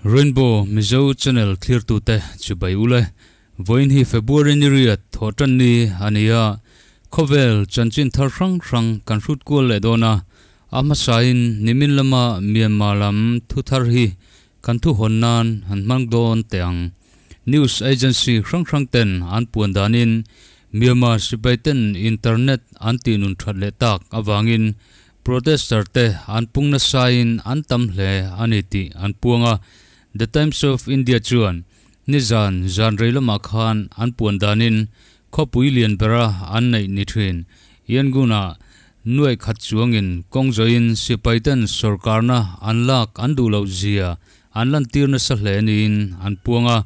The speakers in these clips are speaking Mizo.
Rainbow Mizo Channel thlirtute chibai ule. Vawiin hi February ni riat thawhtan ni a ni a, khawvel chanchin thar hrang hrang kan hrut kual leh dawn a, a hmasain nimin lama Myanmar lam thu thar hi kan thu hawn nan han hmang dawn teh ang. News agency hrang hrang ten an puan danin Myanmar sipai ten internet an tih nun that leh tak avangin protester te an pung nasain an tam hle a ni tih an puang a. The Times of India chuan nizan zan rei lamah khan an puan danin khawpui lian bera an neih ni thin Yangon-ah nuaih khat chuangin kawng zawhin sipai ten sorkarna an lak an duh loh zia an lantir nasa hle niin an puang a.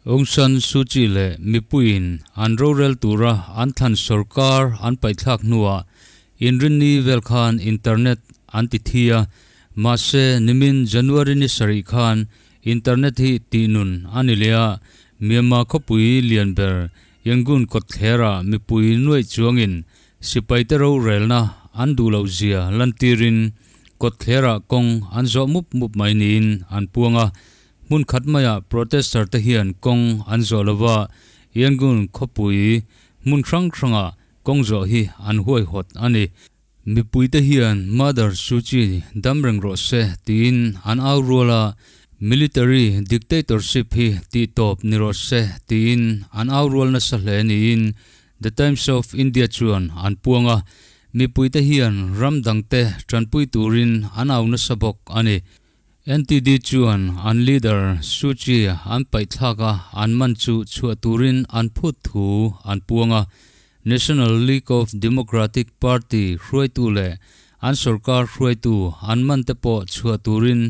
Aung San Suu Kyi leh mipuiin an rorel tura an thlan sorkar an paihthlak hnuah inrinni vel khan internet an ti thi a, mahse nimin January ni sarih khan internet hi tihnun a ni leh a, Myanmar khawpui lian ber Yangon kawtthlerah mipui nuaih chuangin sipaite rorelna an duh loh zia lantirin kawtthlerah kawng an zawh mup mup mai niin an puang a. Hmun khat maiah protester te hian kawng an zawh lova, Yangon khawpui hmun hrang hrangah kawng zawh hi an huaihawt a ni. Mipuite hian Mother Suu Kyi dam reng rawh se tiin an au rual a, military dictatorship hi tih tawp ni rawh se tiin an au rual nasa hle niin The Times of India chuan an puang a, mipuite hian ram dangte tanpui turin an au nasa bawk a ni. NTD chuan an leader Suu Kyi an paihthlak a, an man chu chhuah turin an phut thu an puang a. National League of Democratic Party hruaitu leh an sorkar hruaitu an man te pawh chhuah turin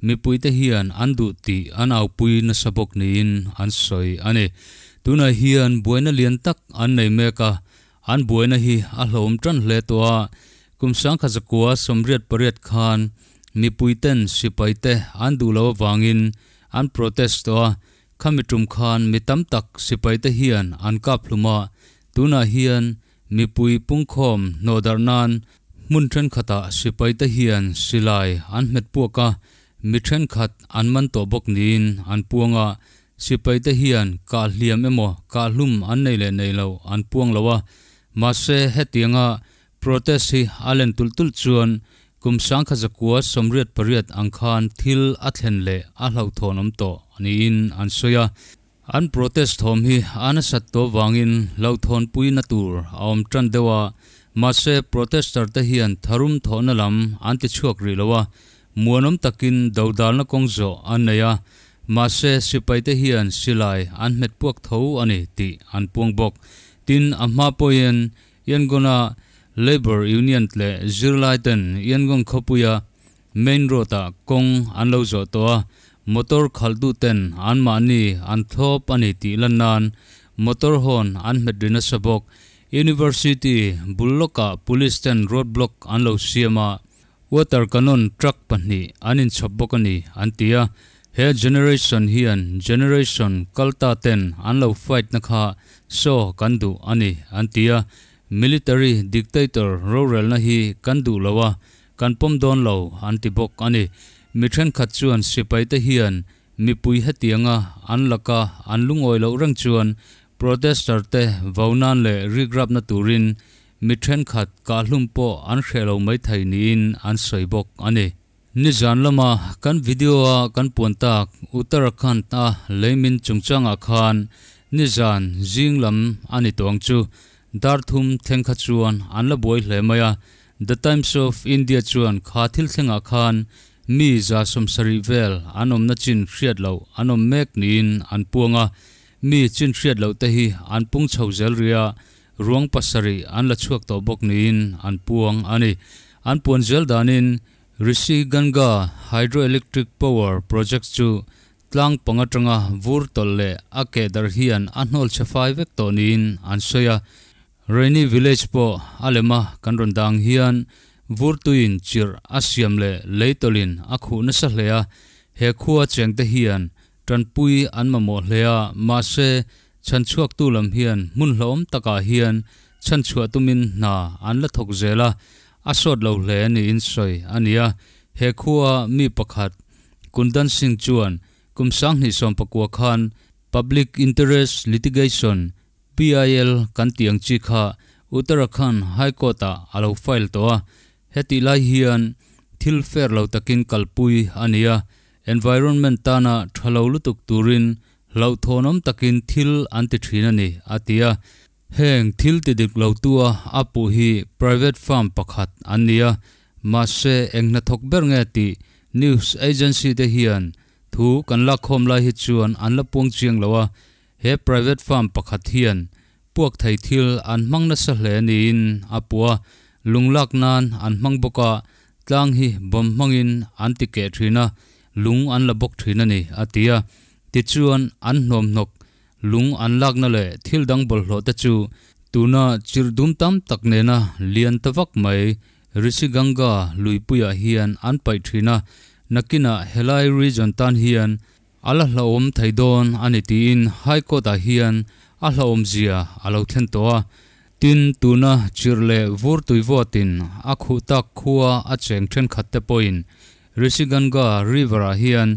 mipuite hian an duh tih an aupui nasa bawk niin an sawi a ni. Tunah hian buaina lian tak an nei mek a, an buaina hi a hlauhawm tan hle tawh a. Kum 1988 khan mipuiten sipaite an duh loh avangin an protest tawh a, khami tum khan mi tam tak sipaite hian an kap hlum a, tunah hian mipui pungkhawm hnawhdarh nan hmun thenkhatah sipaite hian silai an hmet puak a, mi thenkhat an man tawh bawk niin an puang a, sipaite hian kah hliam emaw kah hlum an nei leh nei lo an puang lo a, mahse hetianga Protest hi a len tulh tulh chuan kum 1988 ang khan thil a thlen leh a hlauhthawn awm tawh niin an sawi a. An protest thawm hi a nasat tawh vangin hlauhthawnpuina tur a awm tan deuh a, mahse protester te hian tharum thawhna lam an ti chhuak rih lo a, muanawm takin dodalna kawng zawh an nei a, mahse sipai te hian silai an hmet puak tho a ni tih an puang bawk. Tin, a hma pawhin Yangon-a Labour Union leh zirlai ten Yangon khawpuia main road-ah kawng an lo zawh tawh a, motor khalh duh ten anmahni an thlawp a ni tih lan nan motor hawn an hmet ri nasa bawk. University bul lawkah police ten road block an lo siam a, water cannon truck pahnih an inchhawp bawk a ni an ti a. He generation hian generation kal ta ten an lo fight na kha saw kan duh a ni an ti a, military dictator rorelna hi kan duh lo a, kan pawm dawn lo an ti bawk a ni. Mi thenkhat chuan sipai te hian mipui hetianga an laka an lungawi loh reng chuan protester te vau nan leh rikrapna turin mi thenkhat kahhlum pawh an hreh lo maithei niin an sawi bawk a ni. Nizan lama kan video a kan puan tak Uttarakhand a leimin chungchangah khan nizan zing lam a ni tawng chu dar thum thleng kha chuan an la buai hle mai a. The Times of India chuan kha thil thlengah khan mi 70 vel an awmna chin hriat loh an awm mek niin an puang a. Mi chin hriat loh te hi an pung chho zel rih a, ruang pasarih an la chhuak tawh bawk niin an puang a ni. An puan zel danin Rishi Ganga Hydroelectric Power Project chu tlang pang atanga vur tawlh leh a keh darh hian a hnawl chhe fai vek tawh niin an sawi a. Raini Village pawh a lema kan rawn dang hian vur tuiin chirh a siam leh lei tawlhin a khuh nasa hle a, he khua chengte hian tanpui an mamawh hle a, mahse chhanchhuaktu lam hian hmun hlauhawm takah hian chhanchhuah tumin hna an la thawk zel a, A sawt lo hle niin sawi a ni a, he khua mi pakhat Kundan Singh chuan Kum 2019 khan Public Interest Litigation, PIL, kan tih ang chi kha Uttarakhand High Court-ah a lo file tawh a. Hetih lai hian thil fair lo takin kalpui a ni a, environment tana tha lo lutuk turin hlauhthawnawm takin thil an ti thin a ni, a ti a. Heng thil ti dik lo tua a puh hi private firm pakhat an ni a, mahse eng hnathawk ber nge tih news agency te hian thu kan lakkhawm lai hi chuan an la puang chiang lo a, he private firm pakhat hian puak thei thil an hmang nasa hle niin a puh a, lung lak nan an hmang bawk a, tlang hi bomb hmangin an ti keh thin a, lung an la bawk thin a ni, a ti a. Tichuan an hnawmhnawk lung an lakna leh thil dang bawlhhlawh te chu tuna chirh dum tam tak nena lian ta vak mai Rishiganga luipuiah hian an paih thin a, nakinah helai region tan hian a la hlauhawm thei dawn a ni tiin High Court-ah hian a hlauhawmzia a lo thlen tawh a. Tin, tuna chirh leh vur tuivawtin a khuh tak khua a cheng thenkhat te pawhin Rishiganga River-ah hian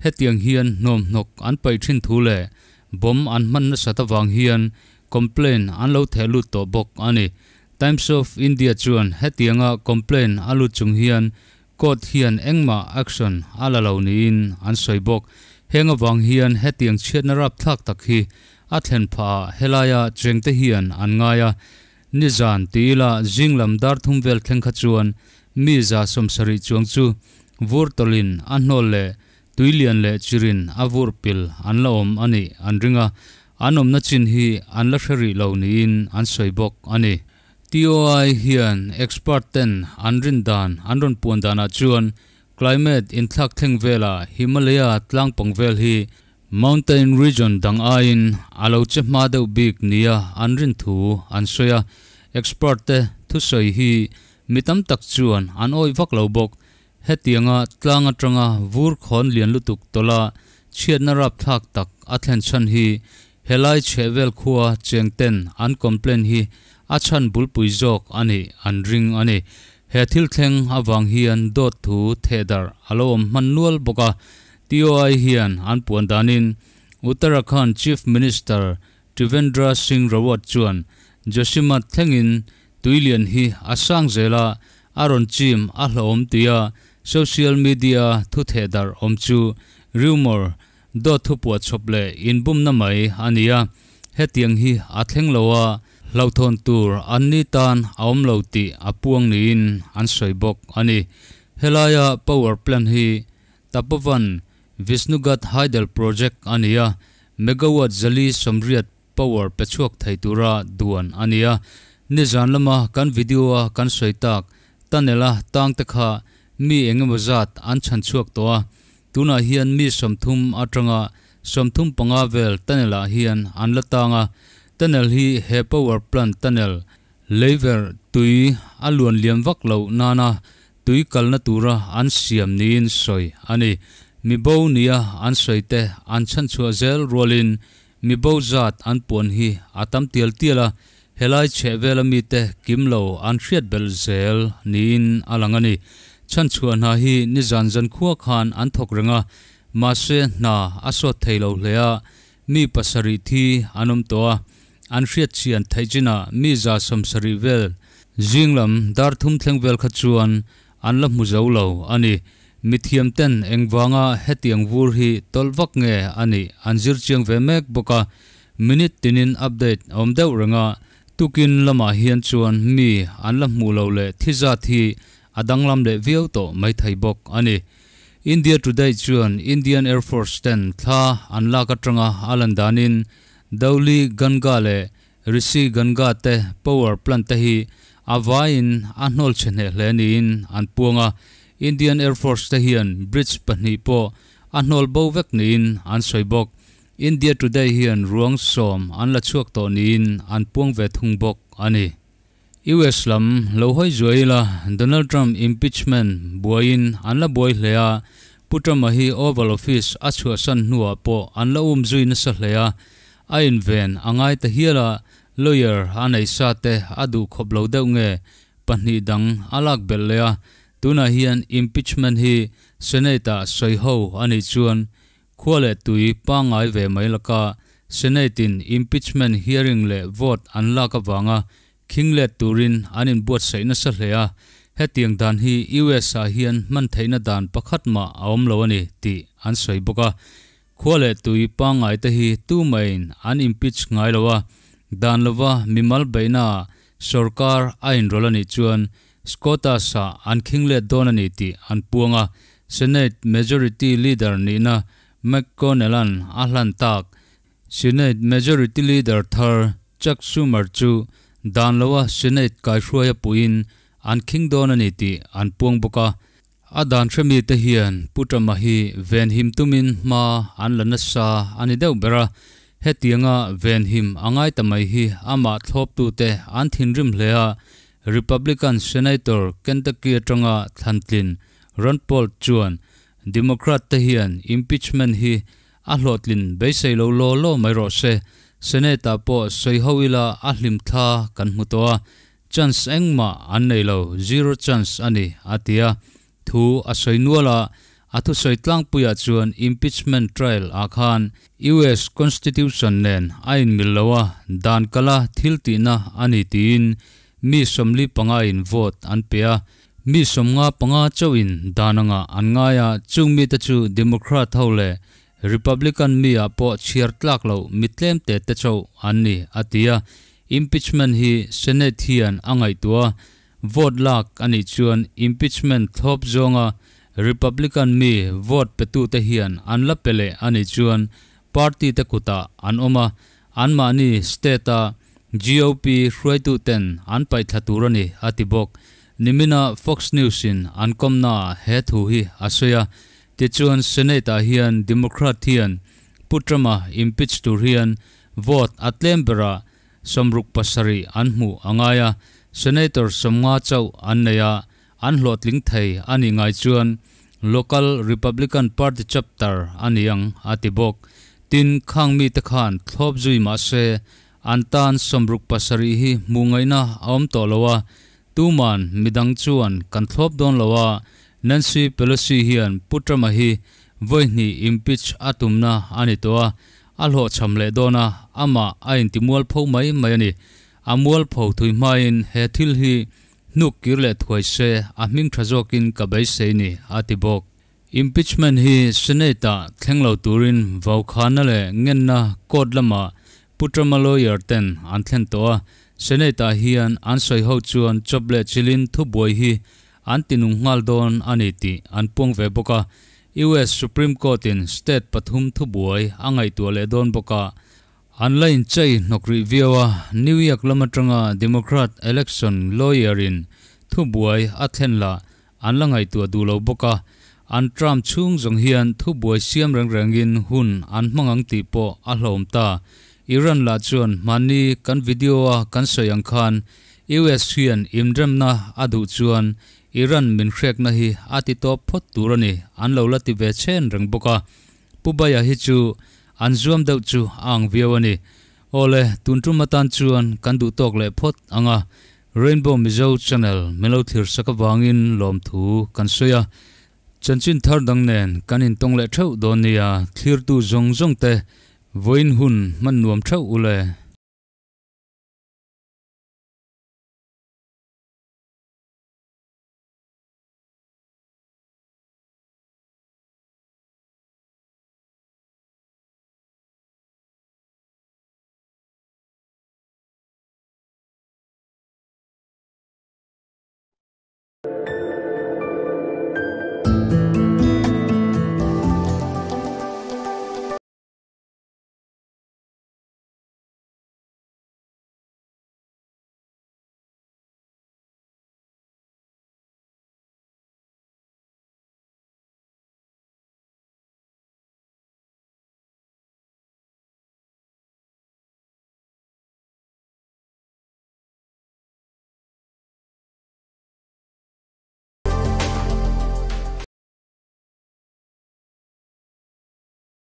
hetiang hian hnawmhnawk an paih thin thu leh bomb an hman nasat avang hian complaint an lo theh lut tawh bawk a ni. Times of India chuan hetianga complaint a lut chung hian Court hian engmah action a la lo niin an sawi bawk. Heng avang hian hetiang chhiatna rapthlak tak hi a thlen phah ah helaia chengte hian an ngai a. Nizan ti ila zinglam dar thum vel thleng kha chuan mi 170 chuang chu vur tawlhin a hnawl leh tuilian leh chirin a vur pil an la awm a nih an ring a, an awmna chin hi an la hre rih lo niin an sawi bawk a ni. TOI hian expert ten an rin dan an rawn puan danah chuan climate inthlak thleng velah Himalaya tlangpang vel hi mountain region dang aiin a lo che hma deuh bik nia an rin thu an sawi a. Expert te thusawi hi mi tam tak chuan an awih vak lo bawk. Hetianga tlang atanga vur khawn lian lutuk tawla chhiatna rapthlak tak a thlen chhan hi Helai chhehvel khua cheng ten an complaint hi a chhan bulpui zawk a nih an ring a ni. He thil thleng avang hian dawt thu thehdarh a lo awm hman nual bawk a. TOI hian an puan danin Uttarakhand Chief Minister Trivendra Singh Rawat chuan Joshimath thlengin tuilian hi a sang zel a, a rawn chim a hlauhawm tia social media thu thehdarh awm chu rumour Dawt thupuah chawp leh inbumna mai a ni a, hetiang hi a thleng lo a, hlauhthawn tur an ni tan a awm lo tih a puang niin an sawi bawk a ni. Helaia power plant hi Tapovan Vishnugad Hydel Project a ni a, megawatt 480 power pe chhuak thei tura duan a ni a. Nizan lama kan video-a kan sawi tak tunnel-a tangte kha mi engemaw zat an chhan chhuak tawh a, tunah hian mi 30 atanga 35 vel tunnel-ah hian an la tang a. Tunnel hi he power plant tunnel leiver tui a luan liam vak loh nana tui kalna tura an siam niin sawi a ni. Mi bo nia an sawi te an chhan chhuah zel rualin Mi bo zat an puan hi a tam tial tial a, helai chheh vela mite kim lo an hriat belh zel niin a lang a ni. Chhanchhuah hna hi nizan zankhua khan an thawk reng a, mahse hna a sawt thei lo hle a, mi pasarih thi an awm tawh a, an hriat chian theih chinah mi 170 vel zinglam dar thum thleng vel kha chuan an la hmu zo lo a ni. Mithiam ten engvanga hetiang vur hi tawlh vak nge a nih an zir chiang ve mek bawk a, minute tinin update a awm deuh reng a, tukin lamah hian chuan mi an la hmuh lo leh thi zat hi a danglam leh viau tawh maithei bawk a ni. India Today chuan Indian Air Force ten thla an lak atanga a lan danin Dhauli Ganga leh Rishi Ganga te power plant te hi a vaiin a hnawl chhe hneh hle niin an puang a, Indian Air Force te hian bridge pahnih pawh a hnawl bo vek niin an sawi bawk. India Today hian ruang 10 an la chhuak tawh niin an puang ve thung bawk a ni. US lam lo hawi zuai ila Donald Trump impeachment buaiin an la buai hle a, Pu Trump-a hi Oval Office a chhuahsan hnuah pawh an la um zui nasa hle a, A inven a ngai ta hial a, lawyer a nei sa te a duh khawp lo deuh nge pahnih dang a lak belh leh a, tunah hian impeachment hi Senate ah sawi ho a nih chuan Khua leh tui pangngai ve mai laka Senate in impeachment hearing leh vote an lak avanga khing let turin an inbuatsaih nasa hle a, hetiang dan hi US ah hian hman theihna dan pakhat mah a awm lo a ni tih an sawi bawk a. Khua leh tui pangngai te hi tumahin an impeach ngai lo a, dan lova mimal beihna ah sawrkar a inrawlh a nih chuan Scotus ah an khing let dawn a ni tih an puang a, Senate Majority Leader nihna McConnell-a'n a hlan tak. Senate Majority Leader thar Chuck Schumer chu dan loa Senate kaihruaia puiin an khing dawn a ni tih an puang bawk a. A dan hremi te hian Pu Trump-a hi venhim tumin hma an la nasa a ni deuh ber a, hetianga venhim a ngai ta mai hi amah thlawptute an thinrim hle a, Republican Senator Kentucky atanga thlantlin Ron Paul chuan Democrat te hian impeachment hi a hlawhtlin beisei lo law law mai rawh se, Senate ah pawh sawi ho ila a hlim thla kan hmu tawh a, chance engmah an nei lo, zero chance a ni, a ti a. Thu a sawi nual a, a thusawi tlangpuiah chuan impeachment trial ah khan US Constitution nen a inmil lo a, dan kala thil tihna a ni tiin mi 45 in vote an pe a, Mi 55 chauhin dan anga an ngai a, chung mite chu Democrat ho leh Republican mi ah pawh chhiar tlak loh mi tlem te te chauh an ni, a ti a. Impeachment hi Senate hian a ngaihtuah a, vote lak a nih chuan impeachment thlawp zawnga Republican mi vote petute hian an la pe leh a nih chuan party te kutah an awm a, anmahni state-a GOP hruaituten an paihthla tur a ni, a ti bawk. Nimina Fox News-in an kawmnaah he thu hi a sawi a. Tichuan, Senate-ah hian Democrat hian Pu Trump-a impeach tur hian vote a tlem berah 67 an hmuh a ngai a, Senator 50 chauh an nei a, an hlawhtling thei a nih ngai chuan local Republican Party chapter a ni ang, a ti bawk. Tin, khang mite khan thlawp zui mah se, An tan 67 hi hmuh ngaihna a awm tawh lo a, tuman midang chuan kan thlawp dawn lo a, Nancy Pelosi hian Pu Trump-a hi vawi hnih impeach a tumna a ni tawh a, a hlawhchham leh dawn a, amah a intimualpho mai mai a ni. A mualpho thui hmain he thil hi hnuk kir leh thuai se a hming tha zawkin ka beisei ni, a ti bawk. Impeachment hi Senate-ah thleng lo turin vaukhana leh ngenna court lamah Pu Trump-a lawyer ten an thlen tawh a, Senate-ah hian an sawi ho chuan chawp leh chilin thubuai hi an tinung nghal dawn a ni tih an puang ve bawk a. US Supreme Court-in state pathum thubuai a ngaihtuah leh dawn bawk a, an la inchei hnawk rih viau a, New York lam atanga Democrat election lawyer-in thubuai a thlen lah An la ngaihtuah duh lo bawk a, an term chhung zawng hian thubuai siam reng rengin hun an hmang ang tih pawh a hlawm ta. Iran lah chuan hmanni kan video a kan sawi ang khan US hian imremna a duh chuan Iran min hrekna hi a ti tawp phawt tur a ni an lo la ti ve chhen reng bawk a. Pu Baya hi chu an zuam deuh chu a ang viau a ni. Awle, tun tum atan chuan kan duh tawk leh phawt ang a, Rainbow Mizo Channel min lo thlir sak avangin lawmthu kan sawi a, chanchin thar dang nen kan intawng leh theuh dawn nia, thlirtu zawng zawng te vawiin hun hman nuam theuh u le.